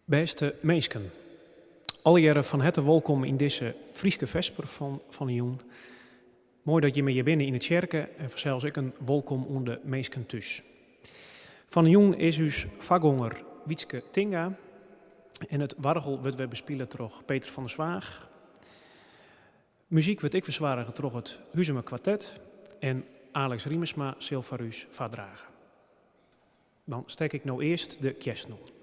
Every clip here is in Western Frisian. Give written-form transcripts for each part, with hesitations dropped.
Bêste minsken, allegearre fan herte wolkom yn dizze Fryske fesper fan fan 'e jûn. Moai dat jimme hjir binne yn 'e tsjerke en fansels ek in wolkom oan de minsken thús. Fan 'e jûn is ús foargonger Wietske Tinga en it oargel wurdt wer bespile troch Peter van der Zwaag. Muzyk wurdt ek fersoarge troch it Huzumer Kwartet en Alex Riemersma sil foar ús foardrage. Dan stek ik no earst de kjersten oan.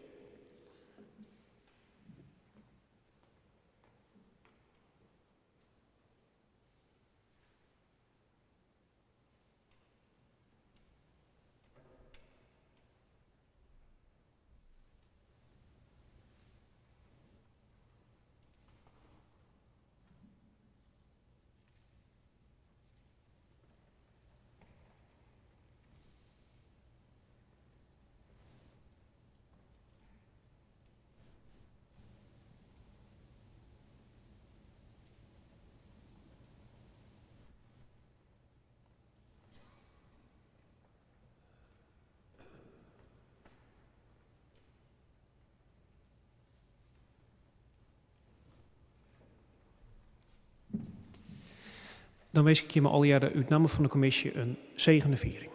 Dan winskje ik jimme allegearre út namme fan de kommisje in segene fiering.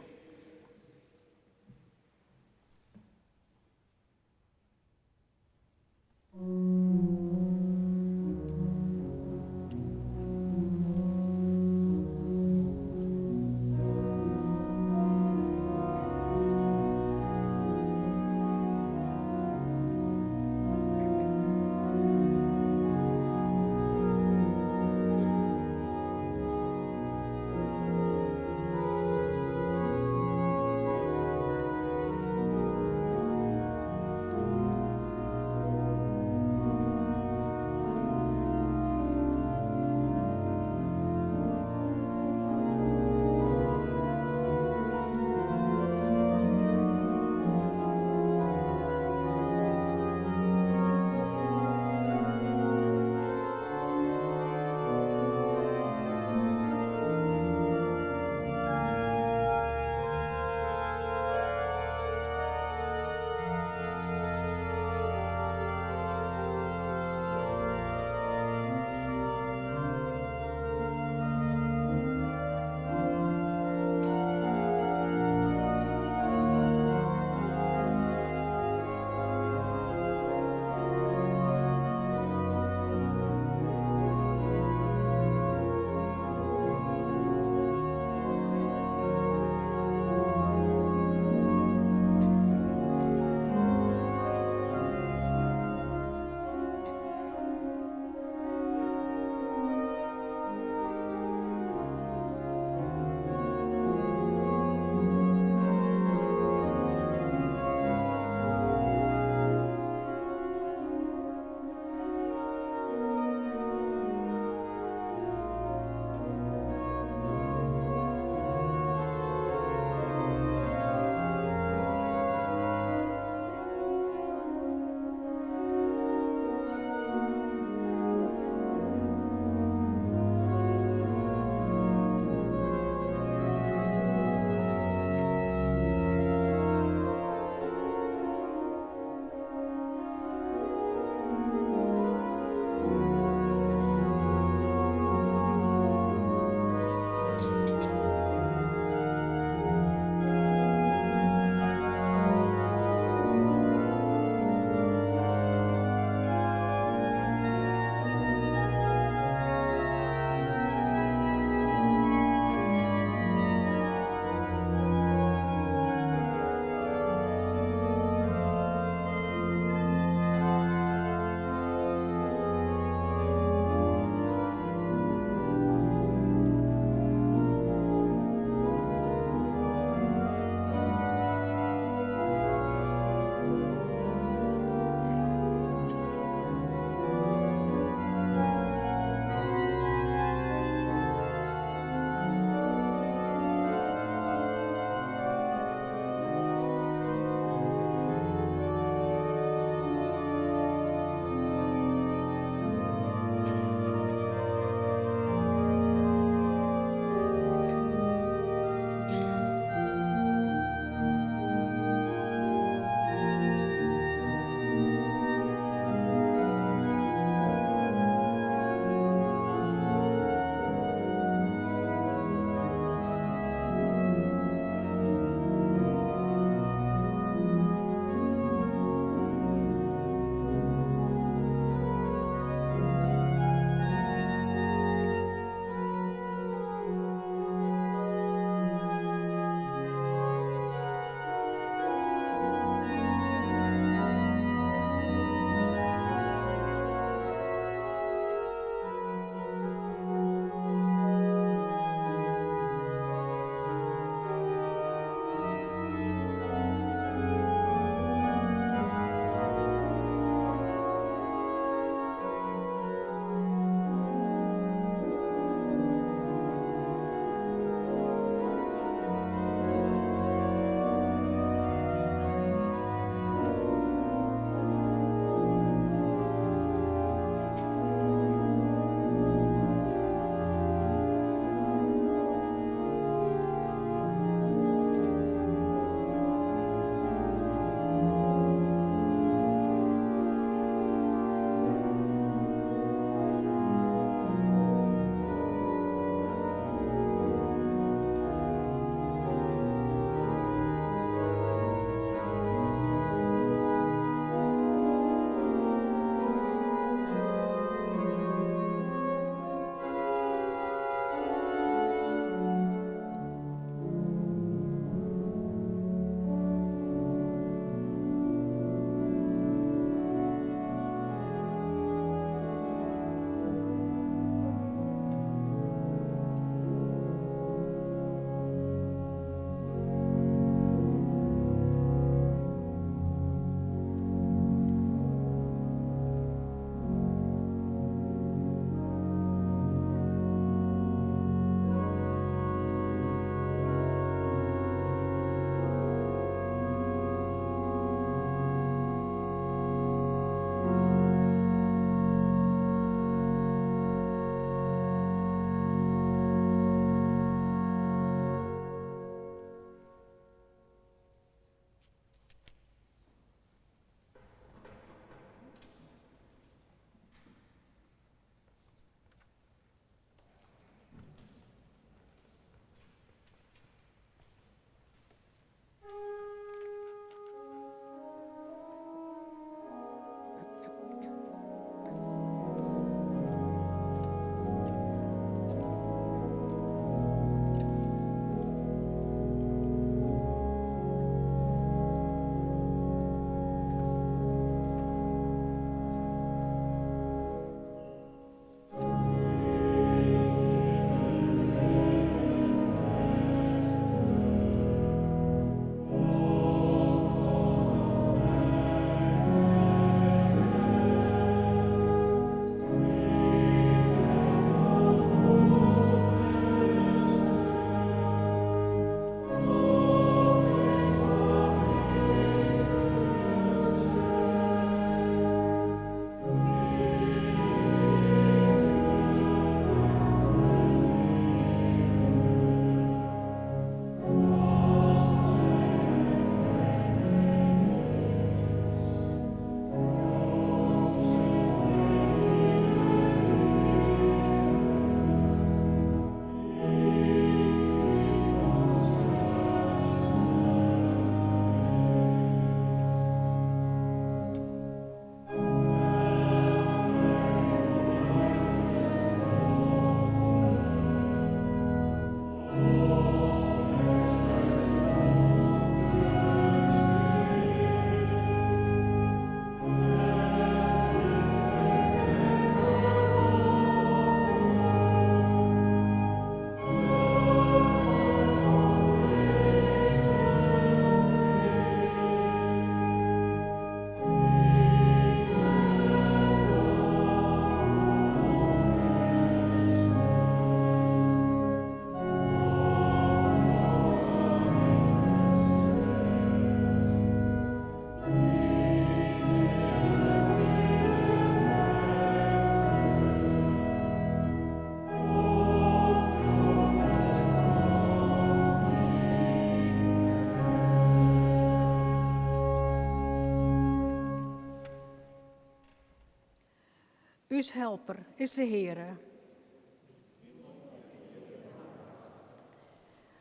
Us helper is de Heare.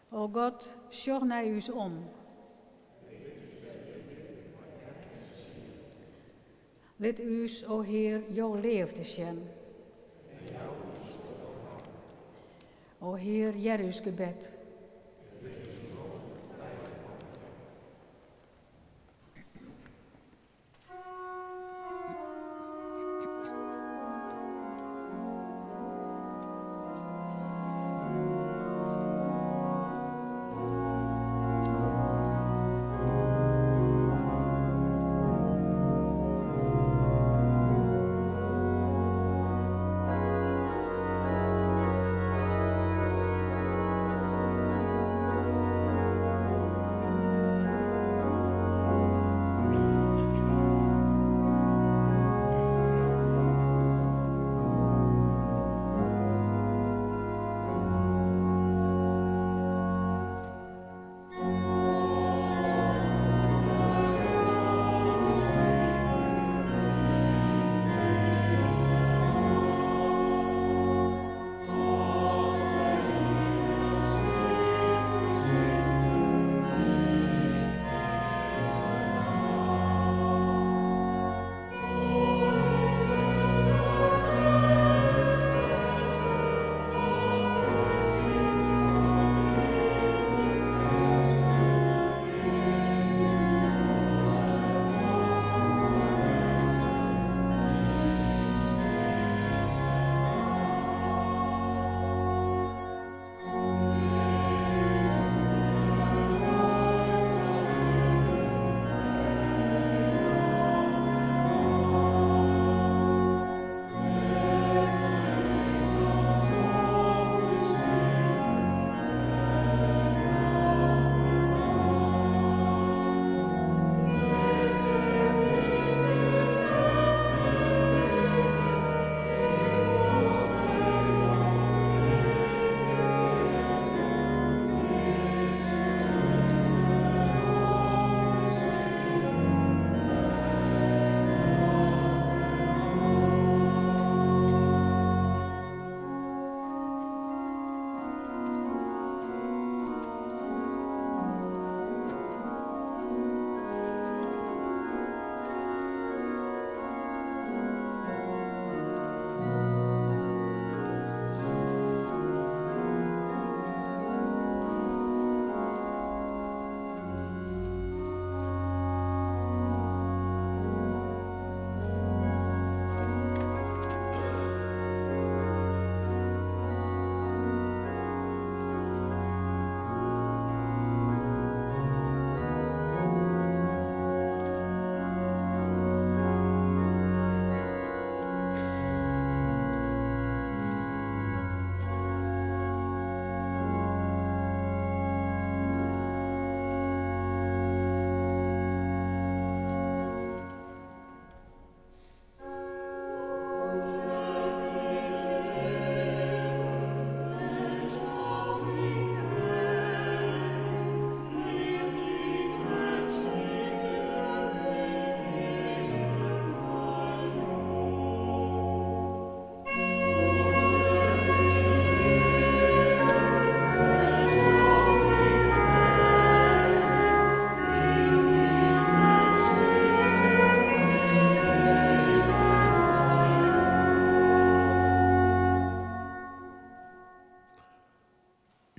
O God, sjoch nei ús om. Lit ús, o Hear, jo leafde sjen. O Hear, hear ús gebed.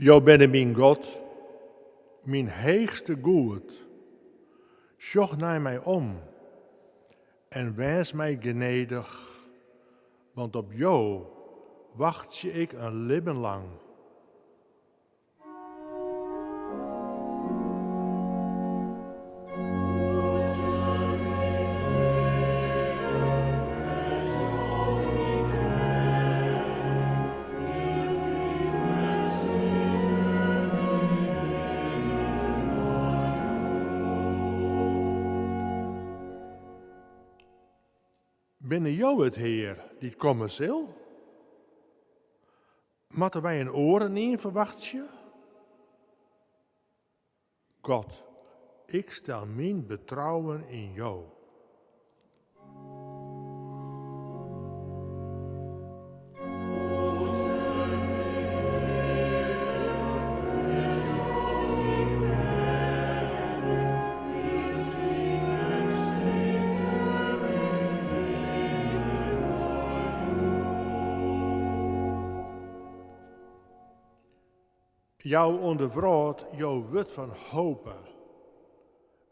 Jo binne myn God, myn heechste goed. Sjoch nei my om en wês my genedich, want op Jo wachtsje ik in libben lang. Binne Jo it Hear dy't komme sil? Moatte wy in oarenien ferwachtsje? God, ik stel myn betrouwen yn Jo. Jou oan de wrâld jo wurd fan hope.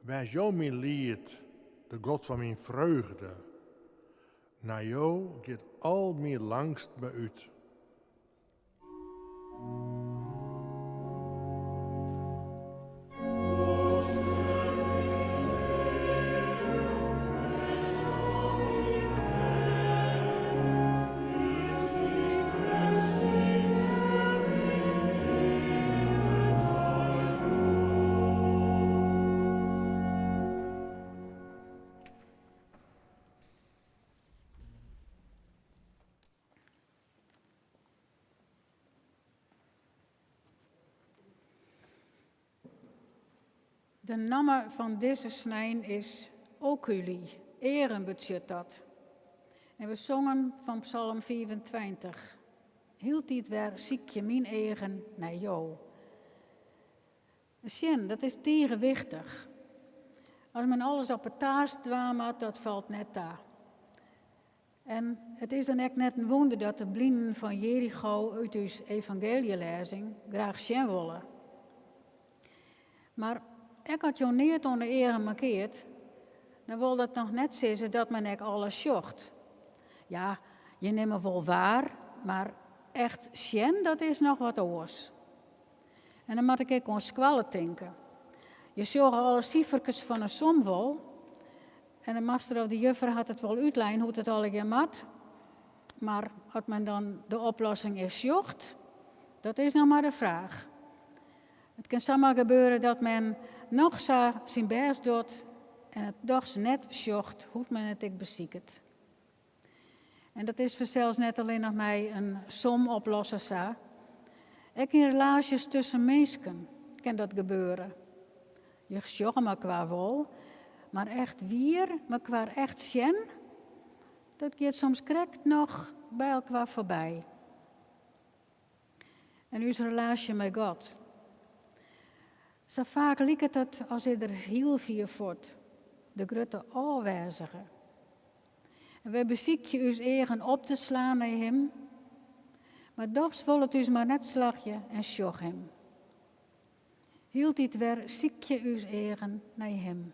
Wês Jo myn liet, de God fan myn freugde. Nei Jo giet al myn langstme út. De namme fan dizze snein is Oculi, eagen betsjut dat. En we songen fan Psalm 25. Hieltyd wer sykje myn eagen nei Jo. Sjen, dat is tige wichtich. As men alles op 'e taast dwaan moat, dat falt net ta. En it is dan ek net in wûnder dat de blinen fan Jericho út ús evangeeljelêzing graach sjen wolle. Mar ek as jo neat oan de eagen mankeart, dan wol dat noch net sizze dat men ek alles sjocht. Ja, je nimme wol waar, mar echt sjen, dat is noch wat oars. En dan moat ik ek oan skoalle tinke. Je sjogge alle siferkes fan 'e som wol en de master of de juffer hat it wol útlein hoe't it allegear moat. Mar as men dan de oplossing is sjocht, dat is noch mar de fraach. It kin samar gebeure dat men noch sa syn bêst docht en it dochs net sjocht hoe't men it ek besiket. En dat is fansels net allinnich mei in som oplosse sa. Ek yn relaasjes tusken minsken kin dat gebeure. Je sjogge mekoar wol, mar echt wier mekoar echt sjen, dat giet soms krekt noch by elkoar foarby. En ús relaasje mei God. Sa faak liket it as is er hiel fier fuort, de grutte ôfwêzige. En wy besykje ús eagen op te slaan nei him, mar dochs wol it ús mar net slagje en sjoch him. Hieltyd wer sykje ús eagen nei him.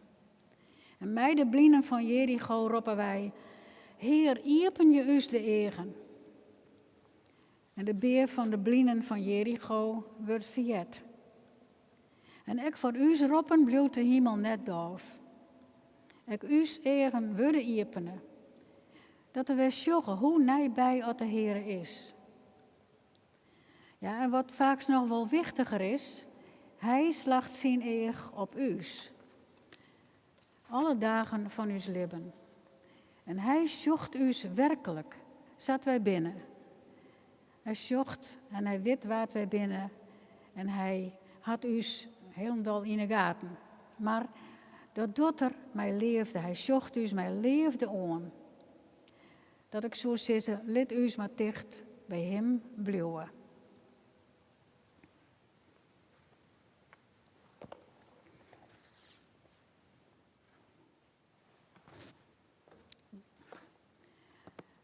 En mei de blinen fan Jericho roppe wy, Hear, iepenje ús de eagen. En de bea fan de blinen fan Jericho wurdt ferheard. En ek foar ús roppen bliuwt de himel net dôf. Ek ús eagen wurde iepene, dat we wer sjogge hoe neiby oft de Heare is. Ja, en wat faaks noch wol wichtiger is, Hy slacht syn each op ús. Alle dagen fan ús libben. En Hy sjocht ús werklik, sa't wy binne. Hy sjocht en Hy wit wa't wy binne en Hy hat ús hielendal yn 'e gaten. Mar dat docht Er mei leafde, Hy sjocht ús mei leafde oan. Dat ik soe sizze, lit ús mar ticht by Him bliuwe.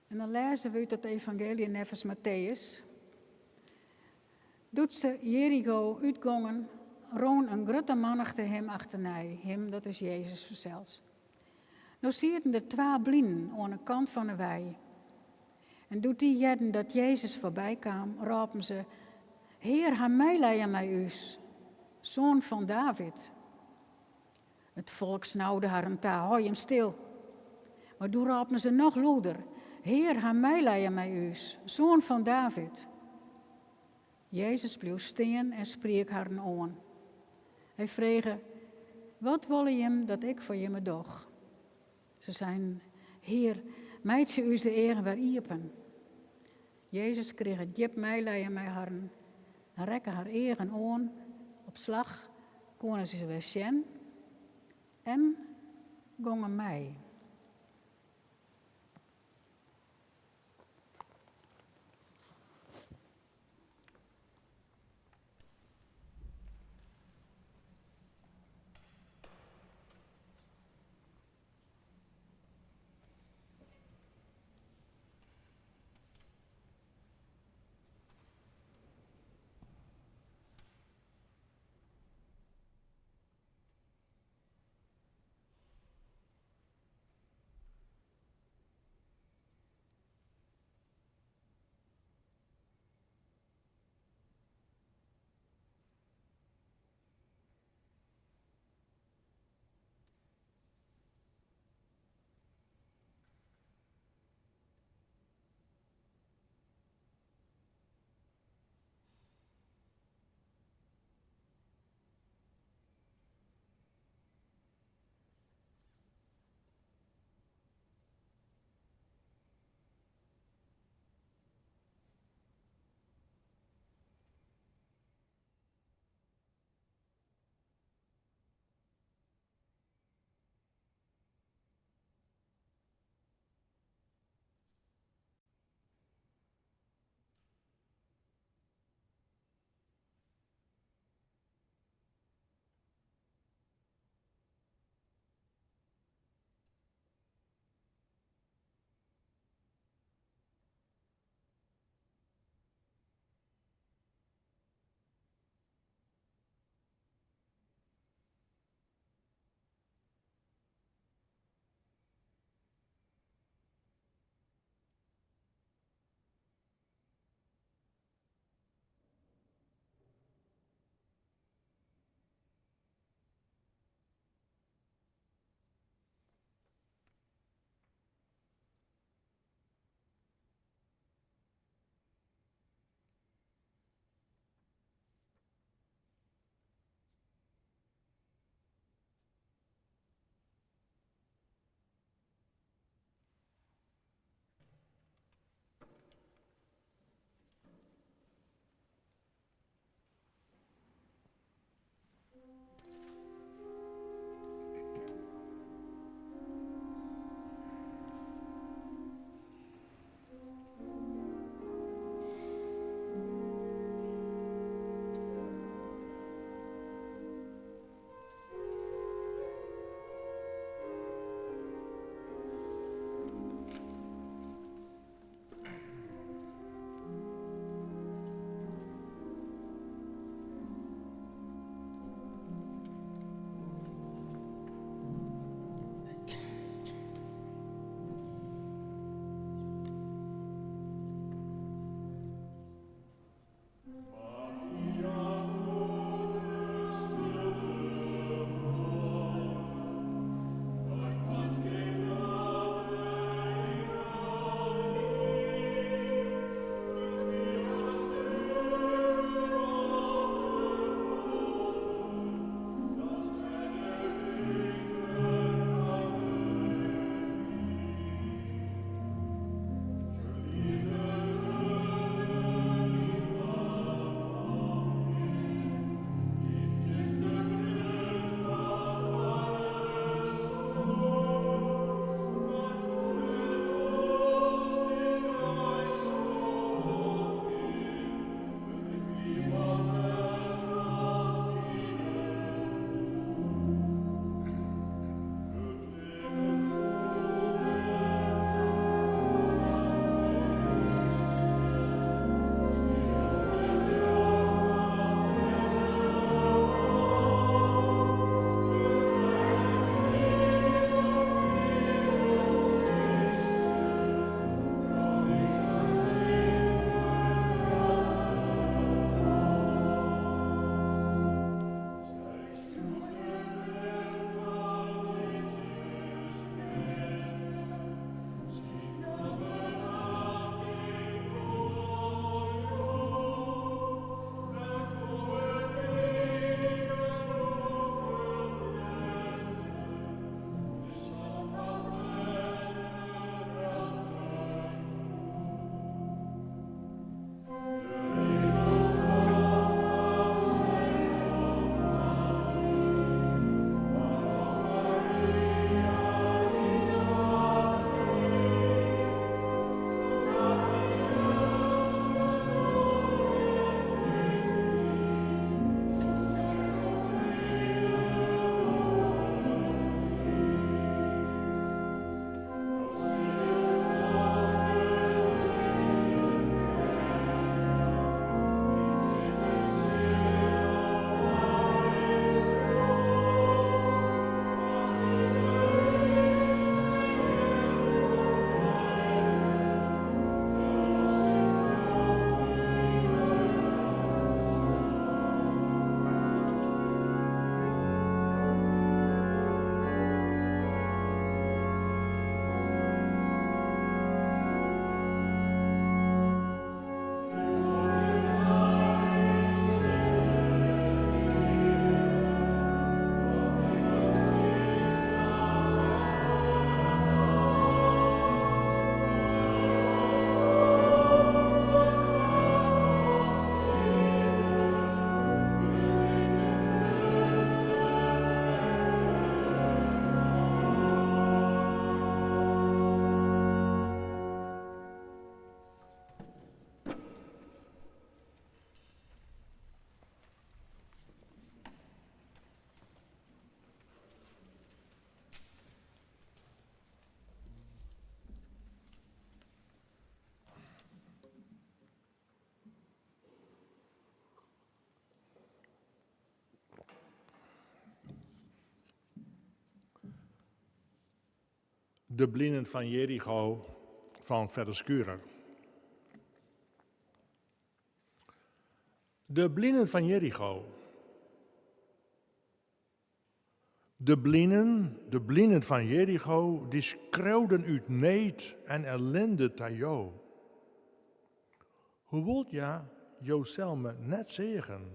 En dan lêze we út it evangeelje neffens Matteüs. Doe't se Jericho útgongen, rûn in grutte mannichte him achternei. Him, dat is Jezus fansels. No sieten der twa blinen oan 'e kant fan 'e wei. En doe't dy hearden dat Jezus foarby kaam, rôpen se, Hear, ha meilijen mei ús, soan fan David. It folk snaude harren ta, Hâld jim stil. Mar doe rôpen se noch lûder, Hear, ha meilijen mei ús, soan fan David. Jezus bleau stean en spriek harren oan. Hy frege, Wat wolle jim dat ik foar jimme doch? Se seinen, Hear, meitsje ús de eagen wer iepen. Jezus krige djip meilijen mei harren en rekke har eagen oan. Op slach koene se wer sjen en gongen mei. De Blinen fan Jericho fan Fedde Schurer. De blinen fan Jericho. De blinen, de blinen fan Jericho, dy skreauden út need en ellinde ta Jo. Hoewol't hja Jo selme net seagen.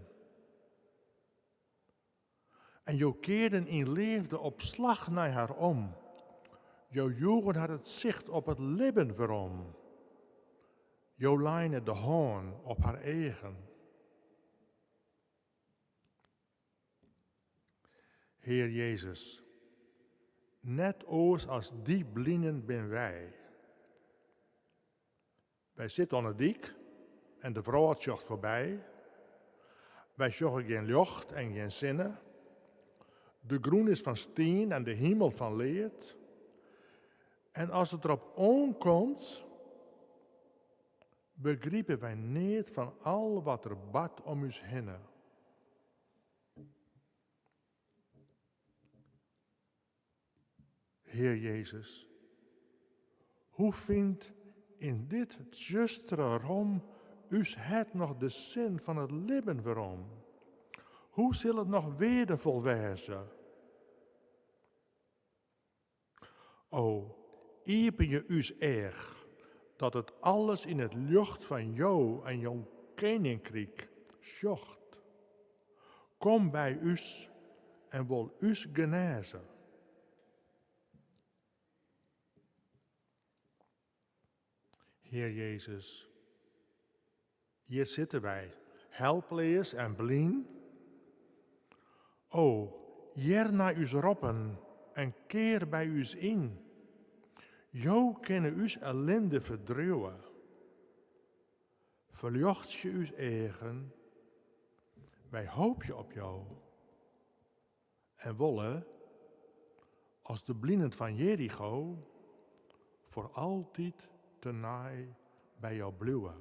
En Jo kearden yn leafde op slach nei har om. Jo joegen har it sicht op it libben werom. Jo leine de hân op har eagen. Hear Jezus, net oars as dy blinen bin wy. Wy sitte oan 'e dyk en de wrâld sjocht foarby. Wy sjogge gjin ljocht en gjin sinne. De grûn is fan stien en de himel fan lead. En as it derop oankomt, begripe wy neat fan al wat der bart om ús hinne. Hear Jezus, hoe fynt yn dit tsjustere rom ús hert noch de sin fan it libben werom? Hoe sil it noch weardefol wêze? O, iepenje ús each, dat it alles yn it ljocht fan Jo en jo keninkryk sjocht. Kom by ús en wol ús genêze. Hear Jezus, hjir sitte wy, helpleas en blyn. O, hear nei ús roppen en kear by ús yn. Jo kinne ús ellinde ferdriuwe. Ferljochtsje ús eagen, wy hoopje op Jo en wolle, as de blinen fan Jericho, foar altyd tenei by Jo bliuwe.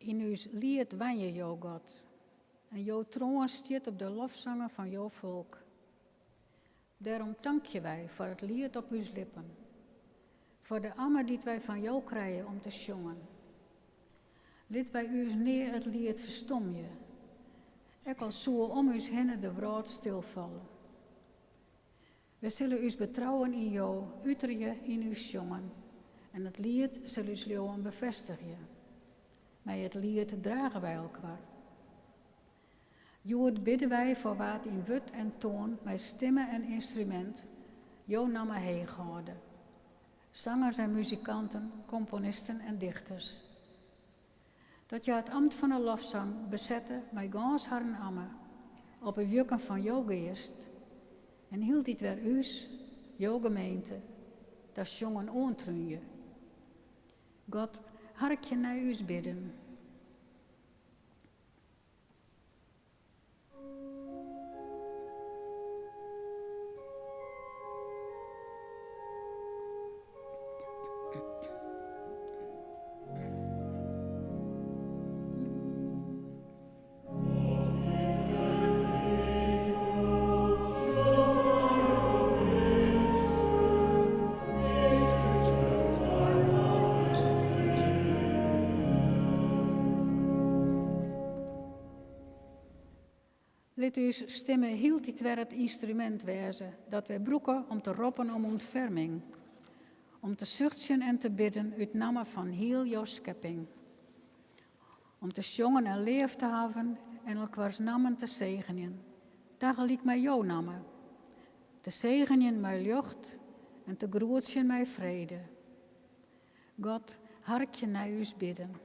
Yn ús liet wenje Jo, God, en jo troan stiet op de lofsangen fan jo folk. Dêrom tankje wy foar it liet op ús lippen, foar de amme dy't wy fan Jo krije om te sjongen. Lit by ús nea it liet ferstomje, ek al soe om ús hinne de wrâld stilfalle. Wy sille ús betrouwen yn Jo uterje yn ús sjongen en it liet sil ús leauwen befêstigje. Mei it liet drage wy elkoar. Hjoed bidde wy foar wa't yn wurd en toan mei stimme en ynstrumint Jo namme heech hâlde. Sangers en muzikanten, komponisten en dichters. Dat hja it amt fan 'e lofsang besette mei gâns harren amme, op 'e wjukken fan jo Geast, en hieltyd wer ús, jo gemeente, ta sjongen oantrúnje. God, harkje nei ús bidden. Lit ús stimme hieltyd wer it ynstrumint wêze dat wy brûke om te roppen om ûntferming, om te suchtsjen en te bidden út namme fan hiel jo skepping, om te sjongen en leaf te hawwen en elkoars nammen te segenjen, tagelyk mei jo namme, te segenjen mei ljocht en te groetsjen mei frede. God, harkje nei ús bidden.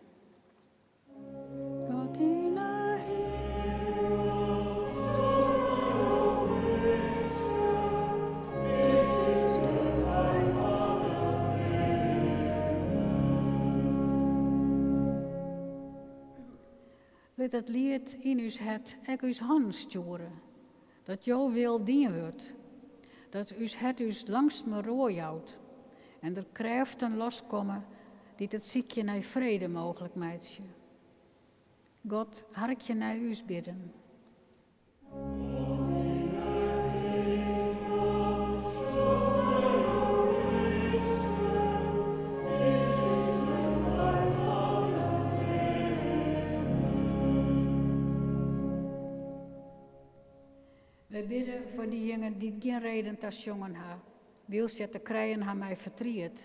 God yn 'e Lit it liet yn ús hert ek ús hannen stjoere, dat jo wil dien wurdt, dat ús hert ús langstme roai jout en der krêften loskomme dy't it sykjen nei frede mooglik meitsje. God, harkje nei ús bidden. Wy bidde foar dyjingen dy't gjin reden ta sjongen ha, wylst hja te krijen ha mei fertriet,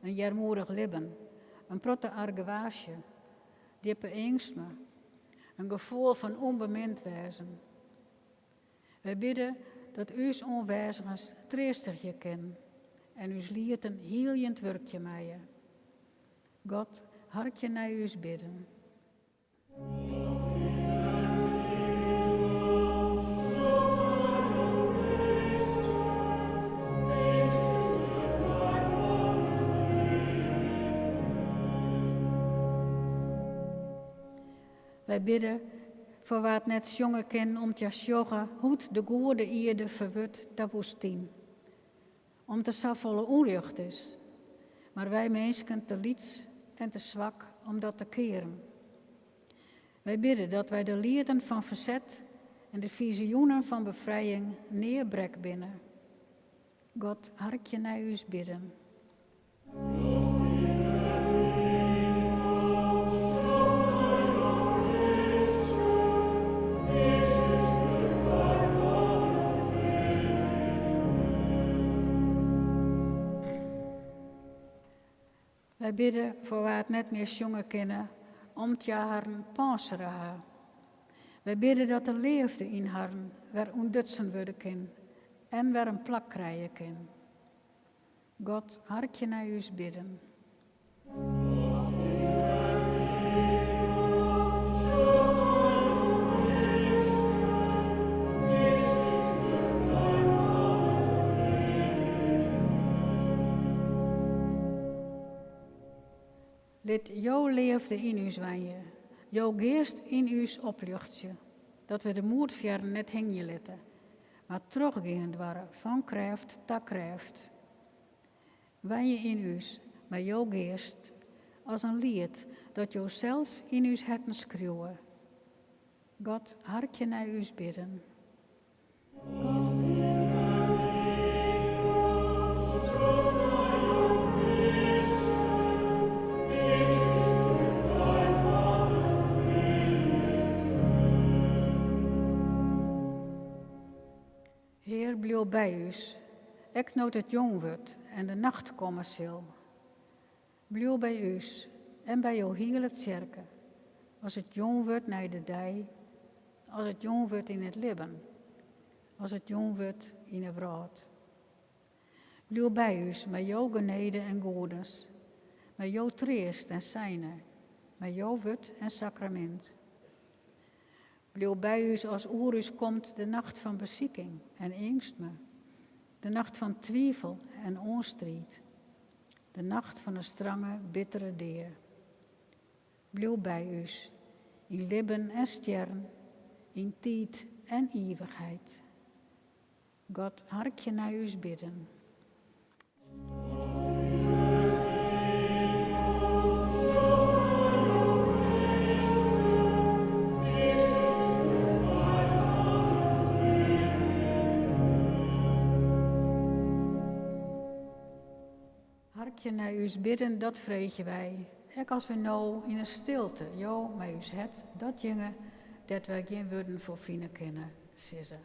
in earmoedich libben, in protte argewaasje, djippe eangstme, in gefoel fan ûnbemind wêzen. Wy bidde dat ús oanwêzigens treastigje kin en ús lieten hieljend wurkje meie. God, harkje nei ús bidden. Wy bidde foar wa't net sjonge kin om't hja sjogge hoe't de goede ierde ferwurdt ta woestyn. Om't der safolle ûnrjocht is. Mar wy minsken te lyts en te swak om dat te kearen. Wy bidde dat wy de lieten fan ferset en de fizioenen fan befrijing nea brek binne. God, harkje nei ús bidden. Wy bidde foar wa't net mear sjonge kinne om't hja harren pânsere ha. Wy bidde dat de leafde yn harren wer ûntdutsen wurde kin en wer in plak krije kin. God, harkje nei ús bidden. Lit jo leafde yn ús wenje, jo Geast yn ús opljochtsje, dat we de moedfearren net hingje litte, mar trochgean doarre fan krêft ta krêft. Wenje yn ús mei jo Geast, as in liet dat Jo sels yn ús herten skriuwe. God, harkje nei ús bidden. Hear, bliuw by ús, ek no't it jûn wurdt en de nacht komme sil. Bliuw by ús en by jo hiele tsjerke, as it jûn wurdt nei de dei, as it jûn wurdt yn it libben, as it jûn wurdt yn 'e wrâld. Bliuw by ús mei jo genede en goedens, mei jo treast en seine, mei jo wurd en sakramint. Bliuw by ús as oer ús komt de nacht fan besiking en eangstme, de nacht fan twivel en oanstriid, de nacht fan 'e strange, bittere dea. Bliuw by ús, yn libben en stjerren, yn tiid en ivichheid. God, harkje nei ús bidden. Harkje nei ús bidden, dat freegje wy, ek as wy no yn 'e stilte Jo mei ús hert datjinge dêr't wy gjin wurden foar fine kinne, sizze.